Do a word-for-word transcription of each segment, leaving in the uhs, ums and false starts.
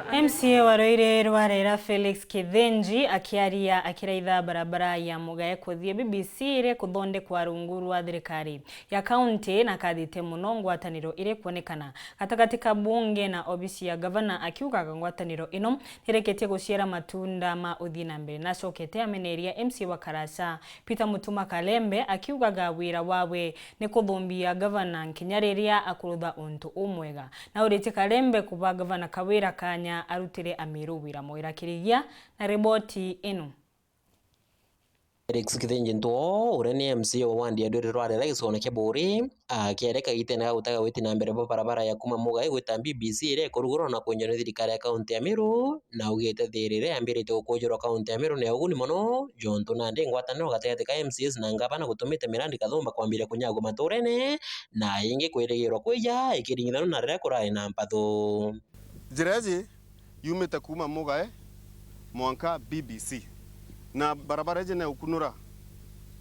M C A wa Ruiri rwa Rera Felix Kithinji akiaria akiraitha barabara ya Mugae kuthii B B C iria kuthondekwa rungu rwa thirikari ya kaunti na akathite mono ngwataniro iri kuonekana gatagati ka bunge na obisi ya gavana, akiugaga ngwataniro ino nirikitie guciara matunda ma uthii na mbere. Nacokete ameneria M C A wa Karacha Peter Mutuma Kalembe akiugaga wira wawe ni kuthumbia gavana nkinya riria akurutha untu umwega. Na uritie Kalembe kuba gavana Kawira kanya arutire Amiru wira mwega. Kirigia na riboti ino. Felix Kithinji Ntwo, uria ni M C A wa wandi ya Ndwiri rwa Rera gicigone kia Buuri, akiarika gitene ga gutega witi na mbere bwa barabara ya kuuma Mugae gwita B B C iria ikurugurwa na kwinjwa ni thirikari ya kaunti ya Meru, na augite thiiri iria yambiritie gukujirwa kaunti ya Meru ni ya uguni mono, jontu nandi ngwataniro gatagati ka M C As na ngavana gutumite mirandi kathumba kwambiria kunyagua maturene, na ingi kwirigirwa kwija ikiringithanua na riria kurari na mpathu. Njira iji yumite kuuma Mugae mwanka B B C, na barabara iji ni ukunura,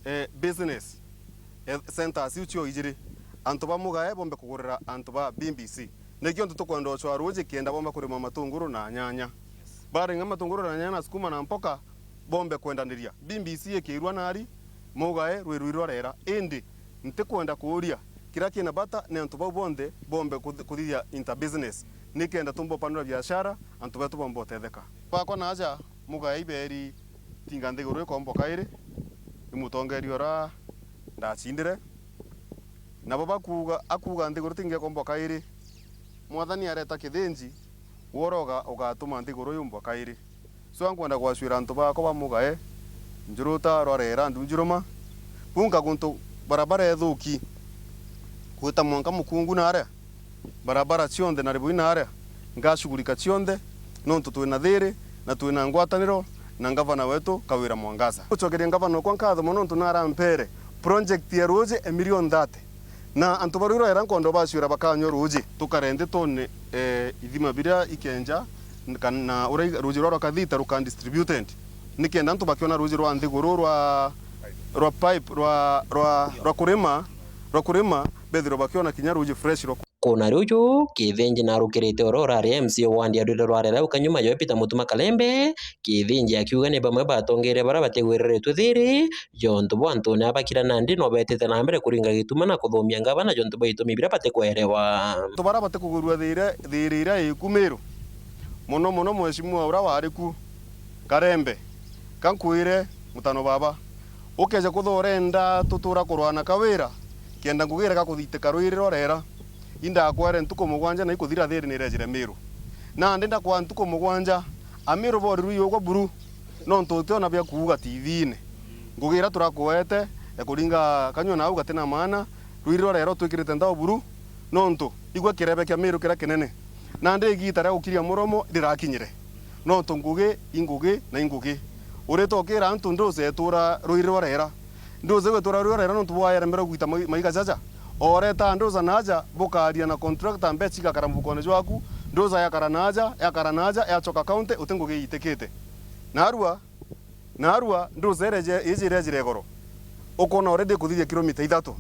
eh, business, eh, centers iu cio ijiri, antu ba Mugae bombe kugurira antu ba B B C. Nikio antu tukwenda ucwa ruuji kenda bomba kurima matunguru na nyanya. Barima matunguru na nyanya na sukuma na mpoka, bombe kwendaniria. B B C ikirua nari, Mugae rwi rwi rwa Rera. Indi ntikwenda kuuria, kiria kina bata ni antu bau bonthe bombe kuth-, kuthithia interbusiness, nikenda tumba upanura biashara, antu betu bombe utetheka. Bakwa na aja, Mugae iberi tinga nthiguru ikomboka iri, ni mutongeria uria ndacindire. Nabo bakuuga, akuuga nthiguru tingekomboka iri, Mwathani areta Kithinji, we uroga ugatuma nthiguru yumbwa kairi. So, nkwenda gwacwira antu bakwa ba Mugae, Njuruta, Rwarera, Ndunjuruma, bunka guntu barabara ethuki, gwita mwanka Mukungu na aria, barabara cionthe na Ribui na aria, ngacugurika cionthe, nontu twina thiiri na twina ngwataniro na ngavana wetu Kawira Mwangaza. Gucokeria ngavana okwa nkatho mono nontu narampere project ya ruuji a million thirty. Na antu ba Rwirorera nkondo bacwira bakanyua ruuji. Tukare nthitune, eh, ithima biria ikenja, kan-, na uria i-, ruuji rwa rwakathita ruka distributed, nikenda antu bakiona ruuji rwa nthiguru rwa, rwa pipe, rwa, rwa, rwa kurima, rwa kurima, bethirwe bakiona kinya ruuji fresh rwa ku- Kuna ruju, Kithinji narukirite uria urari M C A wa wandi ya Ndwiri Rwarera ukanyuma joe Peter Mutuma Kalembe, Kithinji akiuga ni bamwe batongeria baria batigwiriritwe thiiri, jontu bwa antune abakira nandi no betite na mbere kuringa gituma na kuthumia ngavana jontu bwa itumi biria batikwerewa. Antu baria batikugurua thiiri, thiiri iria iku Miru, mono mono mheshimiwa uria wari ku, Karembe, ka nkwire, mutano baba, ukeja kutha urenda tutura kurwana Kawira, kenda ngugi irega kuthitika Rwiri Rwarera, indakwere ntuku mugwanja na ikuthira thiiri nirejire Miru. Nandi ndakwa ntuku mugwanja, Amiru bori rwiyugwa buru, nontu utiona bia kuuga T V-ini. Ngugi iria turakuete ya kuringa kanyua nau gati na maana, Rwiri Rwarera utwikirite nthao buru, nontu igwe kirebe kia Miru kiria kinene. Nandi igiita ria gukiria muromo rirakinyire, nontu ngugi i ngugi na i ngugi. Urita ukira antu nduca itura Rwiri Rwarera. Nduca igwitura Rwiri Rwarera nontu bwayeremere gwita mai-, maiga jaja. Oreta nduca naaja, bukaria na contractor, mbeca igakara mufukone jwaku, nduca yakara naaja, yakara naaja, yacoka county, uti ngugi iitikite. Narua, narua, nduca iria ije-, iji iria ijire igoro, ukona already ikuthithia kilomita ithatu.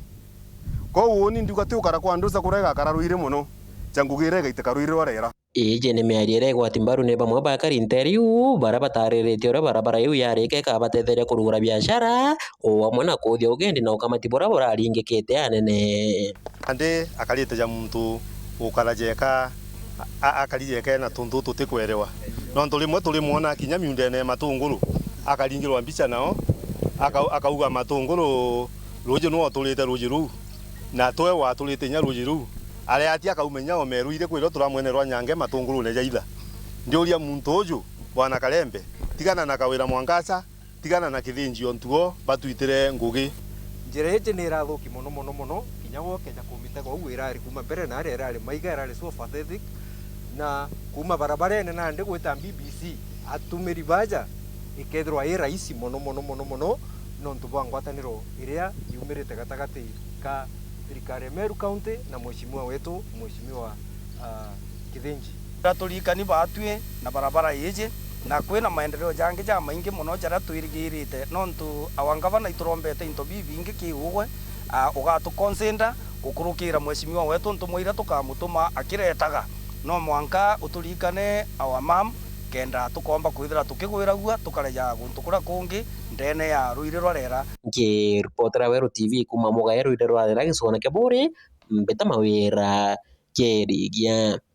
Kwou uuni ndiuga ti ukara kwa nduca kuria igakara Rwiri mono, ja ngugi iria igaitika Rwiri Rwarera. Iji ni miario iria igwati mbaru ni bamwe ba akari nteere iu, baria batariritie uria barabara iu yarika ikabatetheria kurugura biashara, o amwe na kuuthia ugendi na ukamati buria buraringikite anene. Nandi akarite ja muntu gukara jeka, a-, a-, akari jeka ena tuntu tutikwerewa. Nontu rimwe turimwona kinya miundene ya matunguru, akaringirwa mbica nao, aka-, akauga matunguru, ruuji nwe uturite ruuji ruu, na twe waturite inya ruuji ruu. Areati akaumenya omeru iri kwirwo turamwene rwa nyange matungurune ja itha. Ndiuria muntu uju, Bwana Karembe, tigana na Kawira Mwangaza, tigana na Kithinji ontu o batwitire ngugi. Njira iji ni irathuki mono, mono, mono, kinya gwe ukeja kumitega uu irari kuuma mbere na aria irari maiga, irari so pathetic, na kuuma barabarene nandi gwita B B C, atumiri baja, ikethirwa i raisi mono, mono, mono, mono, nontu bwa ngwataniro iria yumirite gatagati ka thirikari ya Meru County na mheshimiwa wetu, mheshimiwa, ah, Kithinji. Turirikani batwi na barabara iji, na kwina maendeleo jangi jamaingi mono jaria twirigirite, nontu our governor iturombete into bibingi ki ugwe, ah, ugatuconsider gukurukira mheshimiwa wetu ntumwa iria tukamutuma akiretaga. No mwanka uturirikane our mum, kenda tukomba kwithira tukigwiragua tukareja guntu kuria kungi ndene ya ruiri rwa rera. Nkiripotera Weru T V kuuma Mugae ruiri rwa rera gicigone kia Buuri, mbita Mawira Kerigia.